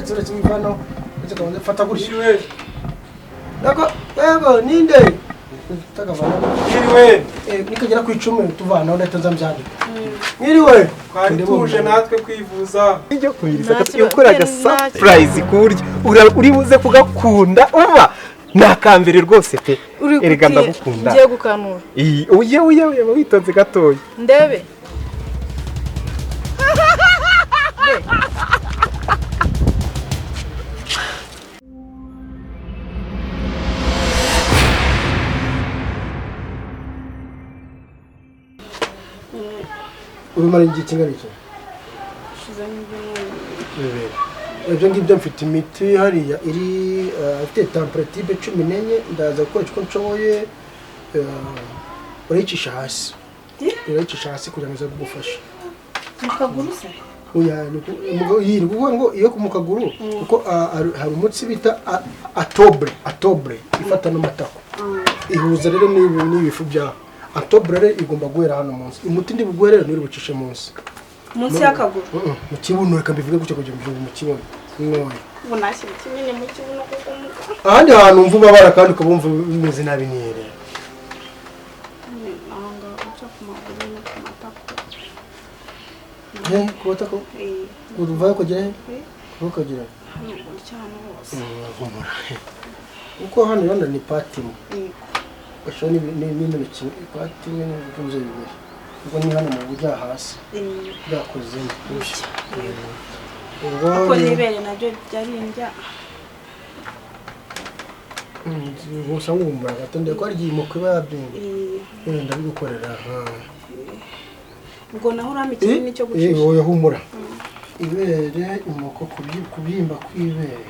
Uretse uretse wivanaho. Uretse kabanza fata gutya. Yego, yego, ninde? Takavana. Mwiriwe. Nikagera ku 10 tuvanaho ndahita nza mbyandika. Mwiriwe. Twari tuje natwe kwivuza. Ijyo kubiriza Nta kibazo. yakoraga surprise ku buryo uri buze kugakunda uba nakambere rwose pe. Uri Erega kuti- ndagukunda. Ngiye gukanura. Iyi, uye uye uye witonze gatoya. Ndebe. Ubimara igihe kingana iki? Shizemo ibyumweru. Bibiri. Ibyo ngibyo mfite imiti hariya iri ifite temperature 14, ndaza gukoresha uko nshoboye. Urayicisha hasi. Urayicisha hasi kugira ngo ize kugufasha. Mu kaguru se? Oya, ni ukuvuga ngo iyo mu kaguru kuko hari umutsi bita atobre, atobre ifata n'amatako. Ihuza rero n'ibifu byaho. Atobre rero igomba guhera hano munsi. Umuti ndi buguhe rero nturi bucishe munsi. Munsi y'akaguru. Mu kibuno, reka mbivuge gutyo kugira ngo mbivuge mu kibuno. Ntoya. Ubu nashyira ikinini mu kibuno kuko muga. Ahandi hantu wumva ubabara kandi ukaba wumva bimeze nabi ni hehe? Aho ngaho uca ku maguru no ku matako. Ku matako? Uvayo ukagera he? Uvayo ukagera he? Hano gutya hano hose. Humura. Kuko hano urabona ni pati imwe. Bashobora n'intoki pati imwe n'ibyo bibiri. Kuko ni hano mu bujya hasi. Byakoze gutya. Kuko n'ibere nabyo byari indya. Gusa nkumva gato ndeko ari igihe imoko iba yabyimba. Ndabigukorera. Ubwo naho urama ikinini cyo gucisha. Oya humura. Ibere imoko kubyimba kw'ibere.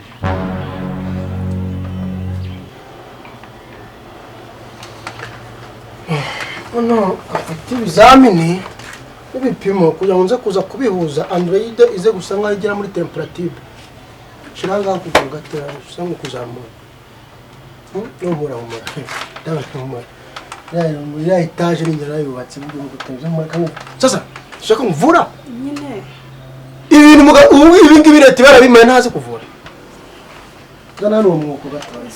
Noneho afite ibizamini n'ibipimo kugira ngo nze kuza kubihuza Android ize gusa nkaho igera muri temperature. Shira ngaho kugira ngo gatera usa nk'ukuzamura. Humura humura. Ndabona humura. Ya etaje ni yarayubatse mu gihugu guteza muri kamwe. Sasa ushaka mvura? Nyine. Ibintu ubu ibi ngibi leta barabimaye ntazi kuvura. Zana hano uwo mwuko gatoya.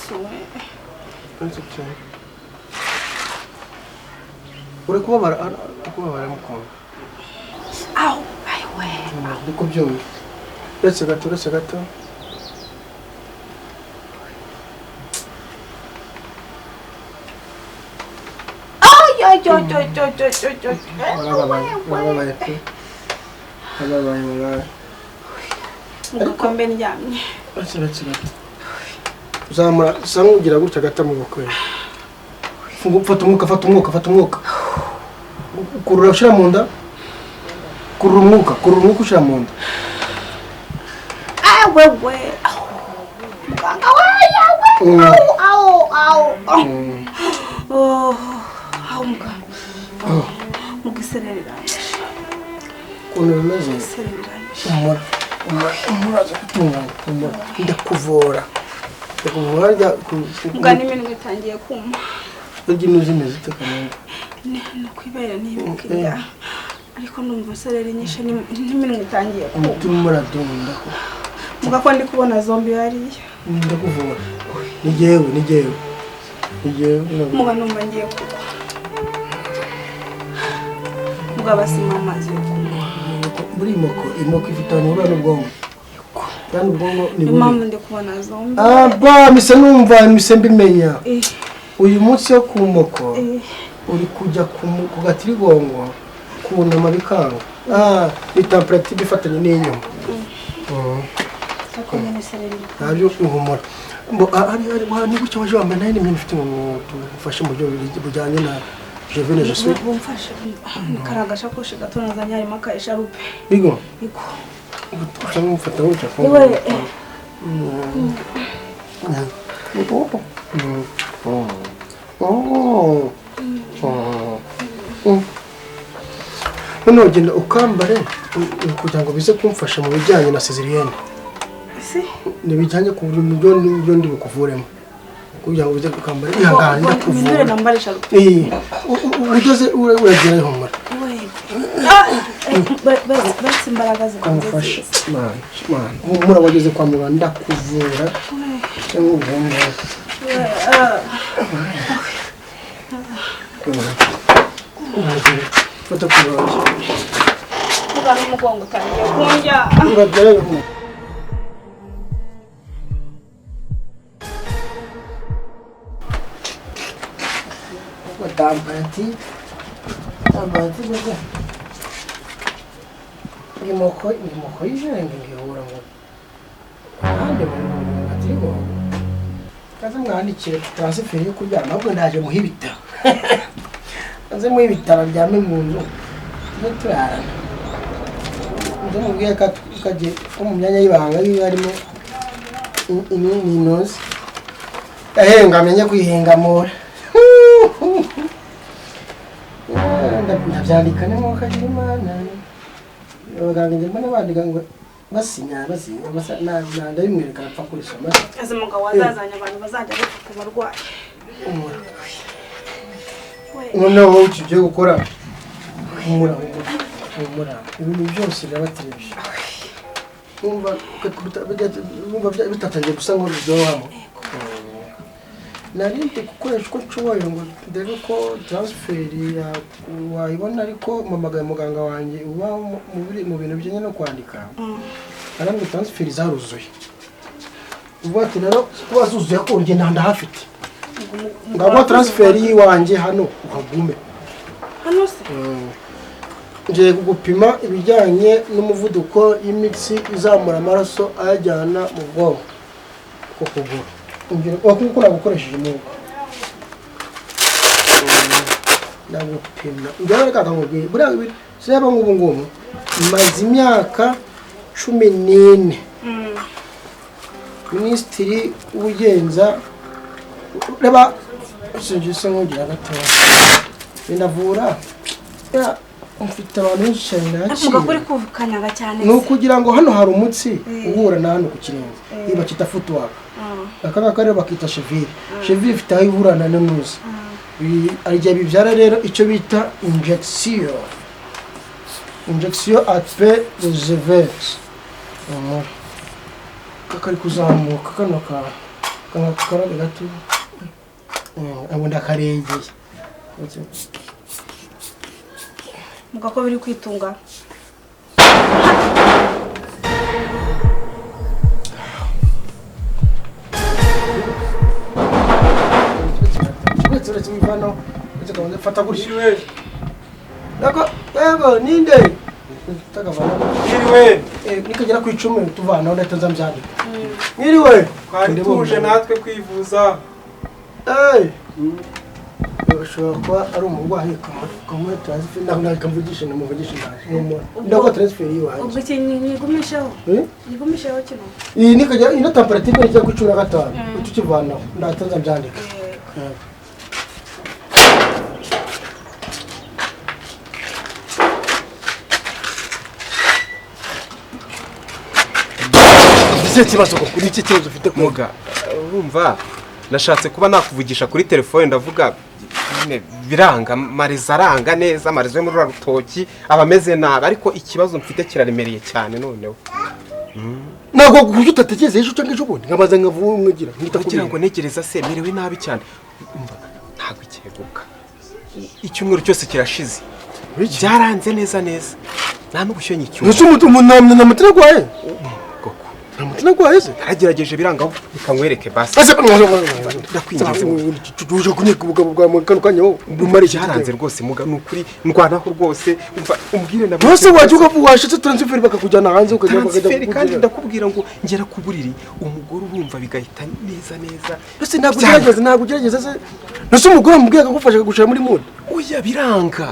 Uri kubabara kubabara mukunda. Aho ayiwe. Ndi kubyumva. Uretse gato, uretse gato. Yo. Warababaye pe. Warababaye warabaye. Mugakombe ndyamye. Uretse uretse gato. Uzamura usa nk'ugira gutya gato amaboko ye. Fata umwuka, fata umwuka, fata umwuka. Kurura ushyira mu nda. Kurura umwuka, kurura umwuka ushyira mu nda. Wewe. Muganga we yawe. Au au au. Oh. Aho muganga. Mugisererera. Ukuntu bimeze. Humura. Humura gutunganya. Humura. Ndakuvura. Ndakuvura rya muganga n'iminwa itangiye kuma. Burya ino zimeze ute Kananga? Ni kwibera n'ibikirya. Ariko ndumva sereri nyinshi n'iminwa itangiye kuma. Umutima uradunda. Muga ko ndi kubona zombi hariya. Ndakuvura. Ni jewe, ni jewe. Ni jewe. Muga numva ngiye kugwa. Muga basima amazi yo kunywa. Buri imoko, imoko ifitanye ubura n'ubwonko. Kandi ubwonko ni bubi. Impamvu ndi kubona zombi. Aba mise numva mise mbimenya. Uyu munsi yo ku moko uri kujya ku gatirigongo kunama bikanga. Ni temperature ifatanye n'inyuma. Ntabyo uhumura. Mbo ari ari ni gutya waje wambaye nayo n'imyenda ifite ngo tugufashe mu buryo bujyanye na je vais ne je suis. Bumfashe karagashakoshi gato nazanye harimo aka esharupe. Bigo. Iko. Ushaka gufata gutya ko. Iwe. Noneho ugenda ukambare kugira ngo bize kumfasha mu bijyanye na césarienne. Si? Ni bijyanye ku buryo n'ibyo ndi bukuvuremo. Kugira ngo bize gukambara ihangane ndakuvura. Nambare esharupe. Ugeze uragera humura. Basi imbaraga zibanze Kamufashe. zize. Mana, mana. Humura, wageze kwa muganga, ndakuvura. Cyangwa ubuhumura. Fata ku rugi. Muganga, umugongo utangiye kundya. Urabyara humura. Température. Température gute? Imoko, imoko y'ijenge ngihura ngo. Kandi mu batirigo. Kaze mwandikire transfert yo kuryama, ahubwo ndaje muha ibitaro. Kaze muha ibitaro aryame mu nzu. Tujye turarana. Nze mubwiye ko kaje ko mu myanya y'ibanga yiwe harimo inoze. Ahenga amenye kwihengamura. Ndabyandika ni nk'uko agira Imana. Abaganga njye mbona bandika ngo basinya basinya basa ndabimwereka apfa kurisoma. Ese mugabo, wazazanye abantu bazajya bapfa ku barwayi? Humura. We. Noneho wowe icyo ugiye gukora, humura, humura, humura, ibintu byose birabategereje. Wumva bitatangiye gusa ngo biryohamo. Nari ndi gukoresha uko nshoboye ngo ndebe ko transfert wayibona, ariko mpamagaye muganga wanjye uba mu bintu bijyanye no kwandika, arambwira transfert zaruzuye. Uvuga ati rero kuba zuzuye ko njye nta ndahafite, ngaguha transfert y'iwanjye hano uhagume. Hano se? Ngiye kugupima ibijyanye n'umuvuduko y'imitsi izamura amaraso ayajyana mu bwonko ku kuguru. Kuko nagukoresheje umwuka ndagupima. Njyewe reka nkubwire, buriya sireba nk'ubu ngubu maze imyaka 14 minisitiri w'ubugenza. Reba, sinjye nk'ugira gatoya binavura. Ya, mfite abantu benshi cyane nakira. Mugabo, uri kukanyaga cyane. Ni ukugira ngo hano hari umutsi uhura na hano ku kirenge, iyi bakita footwork. Aka ngaka rero bakita cheville. Cheville ifite aho ihura na n'unuzi. Hari igihe bibyara rero icyo bita injection, injection atpe reservet. Kari kuzamuka kano ka kano karabe gato. Abo ndakaregeye. Mugabo, ko biri kwitunga. Uretse uretse wivanaho, uretse kabanza fata gutya. Mwiriwe. Yego, yego, ninde takavanaho? Mwiriwe. Nikagera ku 10 tuvanaho, ndahita nza mbyandika. Mwiriwe. Twari tuje natwe kwivuza. Eh, ushobora kuba ari umurwayi, kamuha transfert, ntabwo nakamvugisha, namuvugisha ndaje ndaguha transfert y'iwanjye. Ubwo iki nyigumisheho? Eh? Nyigumisheho kino? Iyi nikagera ino temperature ijya ku 15 tukivanaho, ndahita nza mbyandika. Yego. Ese kibazo koko ni iki kibazo ufite? Muga, urumva nashatse kuba nakuvugisha kuri telefone, ndavuga nyine biranga, mariza aranga neza, mariza yo muri ruriya rutoki aba ameze nabi, ariko ikibazo mfite kiraremereye cyane noneho. Ntabwo kuburyo utatekereza ejo cyangwa ejo bundi nkabaza nkavuga nkagira nkita Kugira ngo ntegereza se, merewe nabi cyane. Umva, ntabwo ikeguka, icyumweru cyose kirashize, byaranze neza neza, nta n'ubushyuhe nyicyumva. Ese umuntu nta mutima arwaye? Koko. Nta mutima arwaye se? Naragerageje biranga, reka nkwereke basi. Ese Ndakwinginze. Uje kunyeka ubugabo bwawe mu kano kanya, wowe umara iki? Byaranze rwose muga, ni ukuri ndwanaho rwose. Umva umbwire na Ntose wajya ukavuga washatse transfert bakakujyana hanze ukajya bakajya Transfert kandi kukugirira. Ndakubwira ngo ngera ku buriri, umugore urumva bigahita neza neza. Ese ntabwo ugerageza, ntabwo ugerageza se? Ese umugore wamubwiye akagufasha akagushira muri mood? Oya, biranga,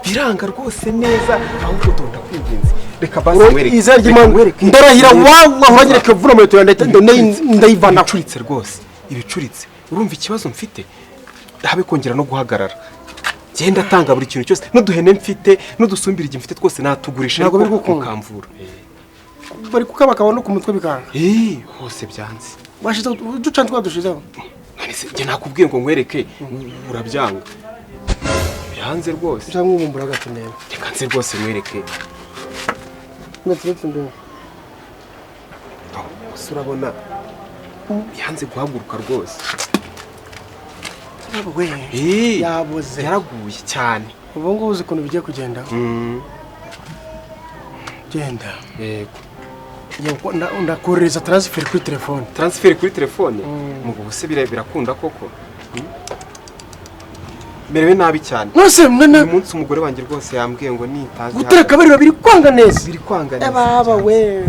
biranga rwose neza. Ahubwo dore ndakwinginze, reka basi nkwereke. Izina Reka ry'Imana, nkwereke. ndarahira wallah, uranyereka vuna muheto yanjye ndayivana. Ibicuritse rwose, ibicuritse. Urumva ikibazo mfite, habe kongera no guhagarara, genda atanga buri kintu cyose, n'uduhene mfite n'udusumbirigi mfite twose natugurisha, Ntabwo ariko biri gukunda. mukamvura. Bari kukabakaba no ku mutwe bikanga. Eh, hose byanze. Washize uducana twadushizeho. None se njye nakubwiye ngo nkwereke, urabyanga, byanze rwose. Cyangwa ubumbura gato ndebe. Reka nze rwose nkwereke. Ndetse ndebe. Gusa urabona yanze guhaguruka rwose. We. Yabuze. Yaraguye cyane. Ubu ngubu uzi ukuntu bigiye kugenda. Genda. Yego. Ndakohereza transfer kuri telefone. Transfer kuri telefone? Mu buse birakunda koko. Merewe nabi cyane. Nose mwana uyu munsi umugore wanjye rwose yambwiye ngo nitazi. Gutera akabariro biri kwanga neza. Biri kwanga neza. Baba we.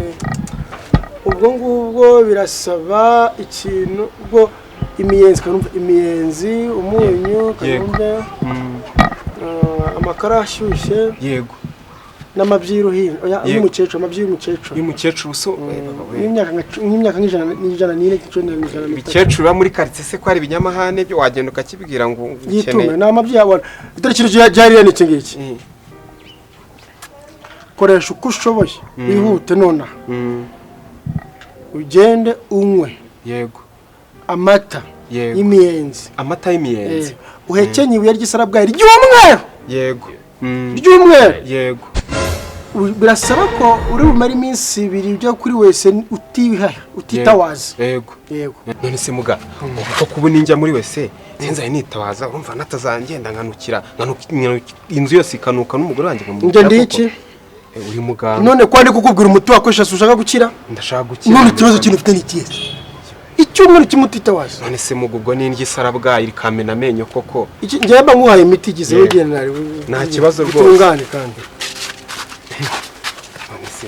Ubwo ngubwo birasaba ikintu ubwo imiyenzi kanumva imiyenzi umunyu kanumva amakara ashyushye. Yego. N'amabyi y'uruhinja oya y'umukecuru amabyi y'umukecuru. Y'umukecuru so n'imyaka nk'ijana n'ine n'ijana. Ibikecuru ba muri quartier se ko ari ibinyamahane byo wagenda ukakibwira ngo ukeneye. Ni amabyi yabona. Dore ikintu cyariye n'iki ngiki. Koresha uko ushoboye wihute nonaha. Ugende unywe. Yego. Amata y'imiyenzi. Amata y'imiyenzi. Uhekenye ibuye ry'isarabwayi ry'umweru. Yego. Ry'umweru. Yego. Birasaba ko uri bumare iminsi ibiri ujya kuri wese utiha utitawaza. Yego. Yego. None se muga uko kubona injya muri wese sinzaye nitawaza urumva natazangenda nkanukira inzu yose ikanuka n'umugore wanjye ngamubwira. Njye ndiki? Uri muganga. None ko ndi kukubwira umuti wakoresha ushaka gukira? Ndashaka gukira. None ikibazo kintu ufite ni ikihe? Icyumweru kimutitawaza. None se mugubwo n'indyi sarabwayi rikamena amenyo koko. Iki njye mba nkuhaye imiti igize ugenda nta kibazo rwose. Utungane kandi. None se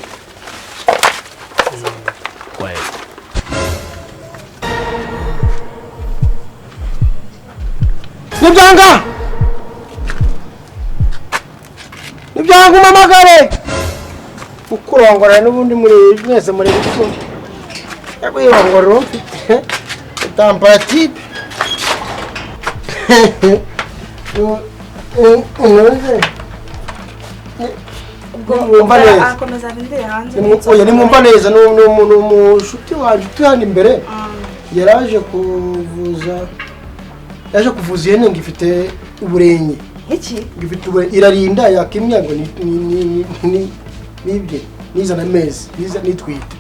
Nibyanga! Nibyanga umamagare! Ukurongora n'ubundi muri mwese muri bifu. Yakwirongora mfite tampatip. Ubwo akomeza arindire hanze. Oya nimwumva neza ni umushuti wanje utuye hano imbere. Yaraje kuvuza ihene ngo ifite uburenge. Iki? Ifite uburenge irarinda yakimya ngo ni nibye nizana amezi niza nitwite.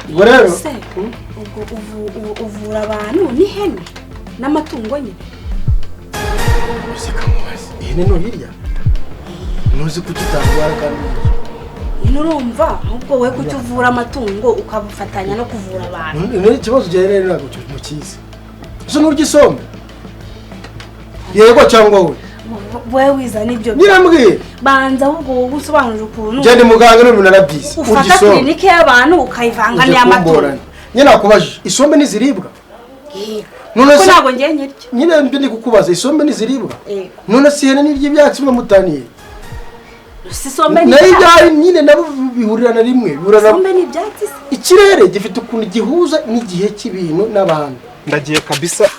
Ubwo rero ubwo uvura abantu n'ihene n'amatungo nyine. Ihene no hirya ntuzi kuki itangwara kandi nurumva ahubwo we kuki uvura amatungo ukabufatanya no kuvura abantu. None ikibazo gihe rero ntabwo mukizi. Ese nurya isombe? Yego cyangwa we? Wewe wiza nibyo. Nirambwiye. Banza ahubwo wowe usobanura ukuntu. Njye ndi muganga n'ubu narabyize. Ufata clinique y'abantu ukayivanga n'amatungo. Nyine nakubajije isombe niziribwa? Yego. None se ntabwo ngiye nyirya. Nyine mbyo ndi kukubaza isombe niziribwa? Yego. None se ihene n'irya ibyatsi mwe mutaniye? Si isombe ni nayo ibyari nyine nabo bihurirana rimwe. Isombe ni ibyatsi se. Ikirere gifite ukuntu gihuza n'igihe cy'ibintu n'abantu. Ndagiye kabisa.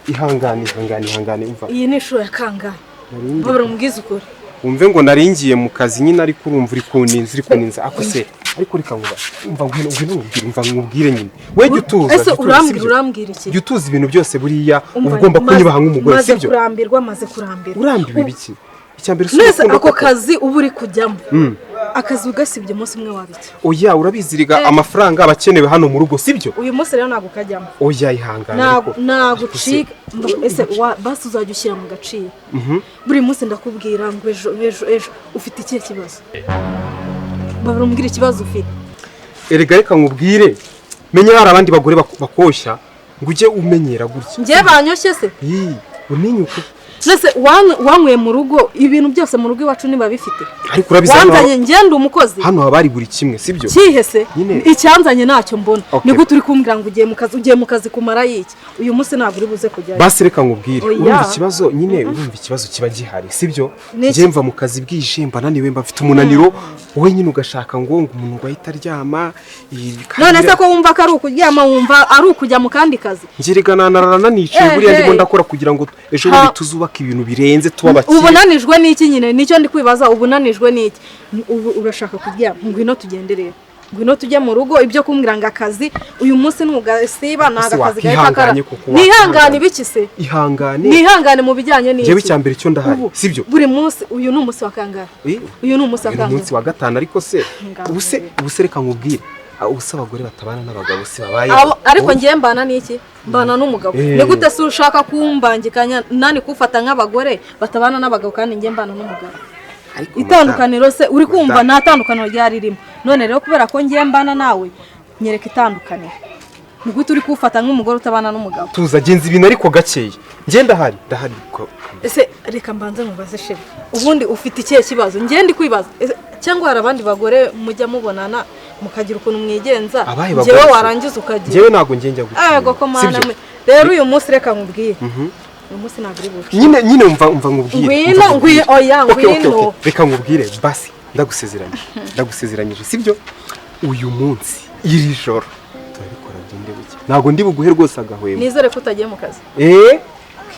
Ihangane ihangane ihangane umva. Iyi ni inshuro ya kangahe? Babura umbwize ukuri. Umve ngo naringiye mu kazi nyine ariko urumva uri kuninza ako se ariko reka nkuba umva ngwino umva nkubwire nyine. We jya utuza. Ese urambwira iki? Jya utuza ibintu byose buriya ugomba kunyubaha nk'umugore sibyo? Maze kurambirwa. Urambiwe biki? Icyambere nese ako kazi uba uri kujyamo. Akazi ugasibye umunsi umwe wabiki. Oya urabiziriga amafaranga abakenewe hano mu rugo sibyo? Uyu munsi rero ntabwo kajyamo. Oya ihangane ariko. Nagucika ese basi uzajya ushyira mu gaciro. Buri munsi ndakubwira ngo ejo ejo ejo ufite ikihe kibazo? Babura umbwira ikibazo ufite. Erega reka nkubwire menya hari abandi bagore bakoshya ngo ujye umenyera gutya. Njye banyoshye se? Uninyuke. Nese wanyweye mu rugo ibintu byose mu rugo iwacu niba bifite. Ariko urabizi wanzanye ngende umukozi. Hano haba ari buri kimwe sibyo? Kihe se? Icyanzanye ntacyo mbona. Ni gute uri kumbwira ngo ugiye mu kazi ugiye mu kazi kumara yiki? Uyu munsi ntabwo uri buze kujyayo. Basi reka nkubwire urumva ikibazo nyine urumva ikibazo kiba gihari sibyo? Ngiye mva mu kazi bwije mba naniwe mba mfite umunaniro wowe nyine ugashaka ngo umuntu ngo ahita aryama. None se ko wumva ko ari ukuryama wumva ari ukujya mu kandi kazi? Njye nanarara nicaye buriya ndimo ndakora kugira ngo ejo bundi tuzubake ibintu birenze tuba bakire. Ubunanijwe n'iki nyine nicyo ndi kwibaza ubunanijwe n'iki? Ubu urashaka kuryama ngwino tugende rero. Ngwino tujye mu rugo. Ibyo kumbwira ngo akazi uyu munsi ntugasiba, ntago Ese akazi gahita kara. wakihanganye kuko Nihangane wakihanganye. ibiki se? Ihangane. Nihangane mu bijyanye n'iki? Njyewe icya mbere cyo ndahari, Ubu, sibyo? Buri munsi, uyu ni umunsi wa kangahe? Uyu ni umunsi wa Uyu ni kangahe? umunsi wa gatanu, ariko se Ngaho. ubu se reka nkubwire. Ubu se abagore batabana n'abagabo se babayeho? Ariko ngiye mbana n'iki? Mbana n'umugabo. Ni gute se ushaka kumbangikanya nani, kufata nk'abagore batabana n'abagabo kandi ngiye mbana n'umugabo? Ariko Itandukaniro se uri kumva? Madamu. Nta tandukaniro ryari ririmo. None rero kubera ko ngiye mbana nawe, nyereka itandukaniro. Ni gute uri kuwufata nk'umugore utabana n'umugabo? Tuza, genza ibintu ariko gakeya. Njye ndahari, ndahari Ese reka mbanze mubaze, chéri, ubundi ufite ikihe kibazo? Njye ndi kwibaza. Ese cyangwa hari abandi bagore mujya mubonana mukagira ukuntu mwigenza, Abahe njyewe bagore se? warangiza ukagira? Njyewe ntabwo njye njya guca Ego ko inyuma, mana sibyo? mwe. Rero uyu munsi reka nkubwire, uyu munsi ntabwo uri buce. Nyine umva nkubwire. Ngwino, Umva nkubwire. ngwino, oya, Okay, ngwino. okay. Reka nkubwire basi, ndagusezeranyije, ndagusezeranyije, sibyo? Uyu munsi, iri joro turabikora bigende buke, ntabwo ndi buguhe rwose agahwemo. Nizere ko utagiye mu kazi.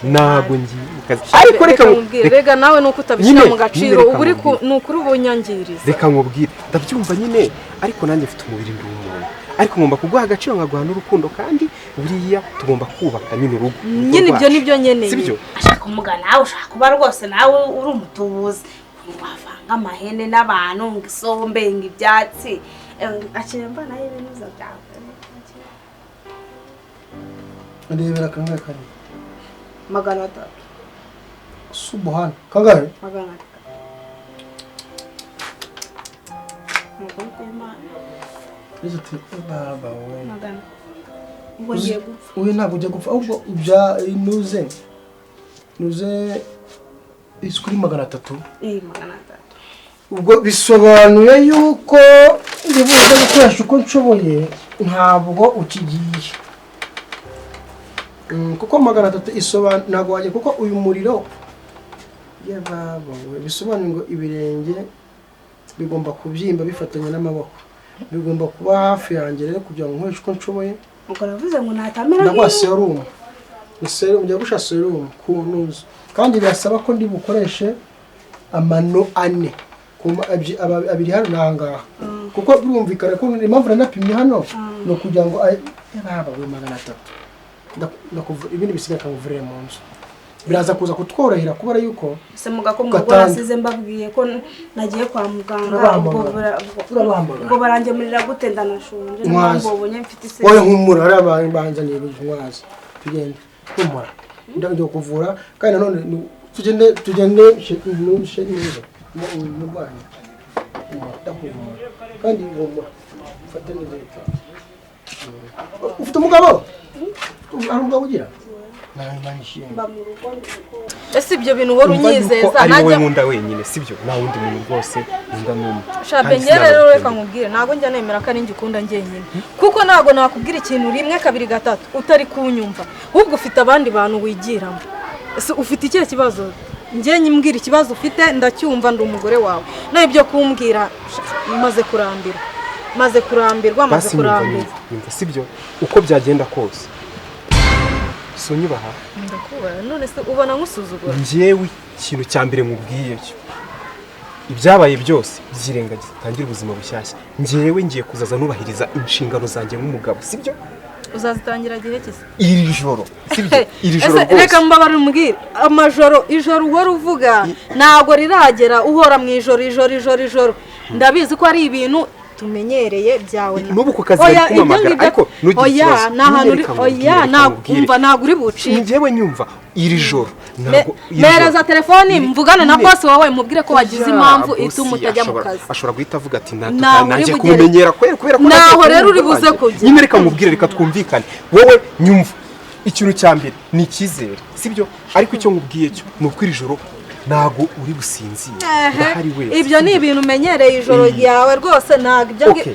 Ntabwo ngiye mu kazi, ariko reka nkubwire, rega nawe nuko utabishyira Nyine, mu gaciro. nyine reka Uba uri nkubwire. ni ukuri ubunyangiriza. Reka nkubwire, ndabyumva nyine, ariko nanjye mfite umubiri, ndi umuntu, ariko ngomba kuguha agaciro, nkaguha n'urukundo, kandi buriya tugomba kubaka nyine urugo Nyine ibyo rwacu. nibyo nkeneye. Sibyo? Ashaka umuga nawe, ushaka kuba rwose nawe uri umutubuzi, ukuntu wavanga amahene n'abantu, ngo isombe, ngo ibyatsi. Akira mvana y'ibinuza byawe. Ndebera kangahe kare? 300. Subuhana, kangahe? 300. Umugore w'Imana. Ese ati baba we. Magana, ubwo ngiye gupfa. Uyu ntabwo ujya gupfa, ahubwo ibya nuze nuze isi kuri 300. 300. Ubwo bisobanuye yuko ndi buze gukoresha uko nshoboye, ntabwo ukigiye. Kuko 300 isobanura ntabwo wajya, kuko uyu muriro yababa we, bisobanuye ngo ibirenge bigomba kubyimba bifatanya n'amaboko, bigomba kuba hafi yanjye rero kugira ngo nkoreshe uko nshoboye. Ubwo aravuze ngo natamera. Ndaguha serumu, ni serumu, njya gusha serumu ku ntuza, kandi birasaba ko ndi bukoreshe amano ane abiri hano n'ahangaha, kuko birumvikana ko impamvu nanapimye hano ni ukugira ngo yababa we, 300. Ibindi bisigaye akanguvurire mu nzu, biraza kuza kutworohera kubera yuko Se muga ko mu rugo Gatanda. nasize mbabwiye ko nagiye kwa muganga? Turabahamagara. Ubwo Turabahamagara. Ubwo barangemurira gute? Ndanashonje. Ntwaza. Ntabwo ubonye mfite ise. Wowe humura, hariya banzaniye ntwaza, tugende, humura, ndajya kuvura. Kandi nanone tugende, tugende neza umurwayi. Humura, ndakuvura, kandi humura, ufate neza ibitaro. Ufite umugabo? Hari umugabo ugira? Nawe Imana ishimwe. Mba mu rugo. Ese ibyo bintu uhora Umva yuko unyizeza ari wowe najya nkunda wenyine, sibyo? Nta wundi muntu rwose nkunda n'umwe. Shape. Kandi Njye rero sinabikunda. reka nkubwire, ntabwo njya nemera ko ari njye ukunda njyenyine, kuko ntabwo nakubwira ikintu rimwe, kabiri, gatatu utari kunyumva, ahubwo ufite abandi bantu wigiramo. Ese ufite ikihe kibazo? Njye mbwira ikibazo ufite ndacyumva, ndi umugore wawe. Nawe ibyo kumbwira maze kurambirwa, maze kurambirwa, maze Basi nyumva. kurambirwa. Nyumva, nyumva, sibyo? Uko byagenda kose sunyubaha. Ndakubaha, none se ubona nkusuzugura? Njyewe ikintu cya mbere nkubwiye cyo, ibyabaye byose byirengagiza, utangire ubuzima bushyashya. Njyewe ngiye kuzaza nubahiriza inshingano zanjye nk'umugabo, sibyo? Uzazitangira gihe ki se? Iri joro, sibyo? Iri joro Ese reka rwose. mbabare umbwire, amajoro, ijoro uhora uvuga ntabwo riragera, uhora mu ijoro, ijoro, ijoro, ijoro. Ndabizi ko ari ibintu tumenyereye byawe N'ubu ku kazi bari Oya, ibyo kumpamagara, ngibyo- ariko ntugire Oya, ikibazo. nta hantu uri Nyine reka nkubwire, oya reka ntabwo nkubwire. umva, ntabwo uri bucike. Njyewe nyumva, iri joro ntabwo iri joro. Mpereza telefoni mvugane na Nyine. bosi wawe, mubwire ko wagize Ya, impamvu bosi ituma utajya mu kazi. Ashobora guhita avuga ati Ntaho uri nanjye bugere. kumumenyera kubera ko Ntaho nagiye rero uri kumwumva buze wanjye. kujya. Nyine reka nkubwire, reka twumvikane. Wowe nyumva, ikintu cya mbere ni icyizere, sibyo? Ariko icyo nkubwiye cyo ni uko iri joro ntabwo uri businzire, ndahari wese. Ibyo ni ibintu umenyereye, ijoro ryawe rwose ntabwo ibyo Okay,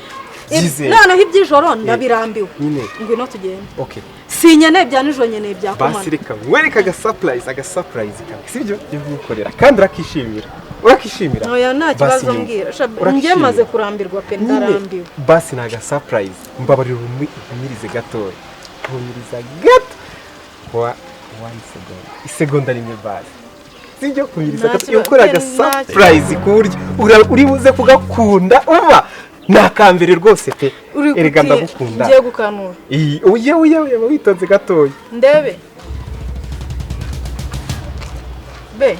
byizere. Noneho iby'ijoro ndabirambiwe. Nyine. Ngwino tugende. Okay. Sinkeneye bya nijoro, nkeneye bya Basi kumanywa. reka nkwereke agasurprise, agasurprise kawe, sibyo? Njye ngukorera kandi urakishimira, urakishimira. Oya, nta Basi kibazo nyumva. mbwira. Sha, njye Urakishimira. maze kurambirwa pe, Nyine, ndarambiwe. Basi ni agasurprise, mbabarira umumirize gatoya, umumiriza gato wa one second, isegonda rimwe basi, sibyo? Kumiriza Nta gato kibazo, ukora nta agasurprise ku buryo uri buze kugakunda uba. Ni akambere rwose pe. Uri Erega kuti ndagukunda. Ngiye gukanura. Iyi, uye uye uye, witonze gatoya. Ndebe be.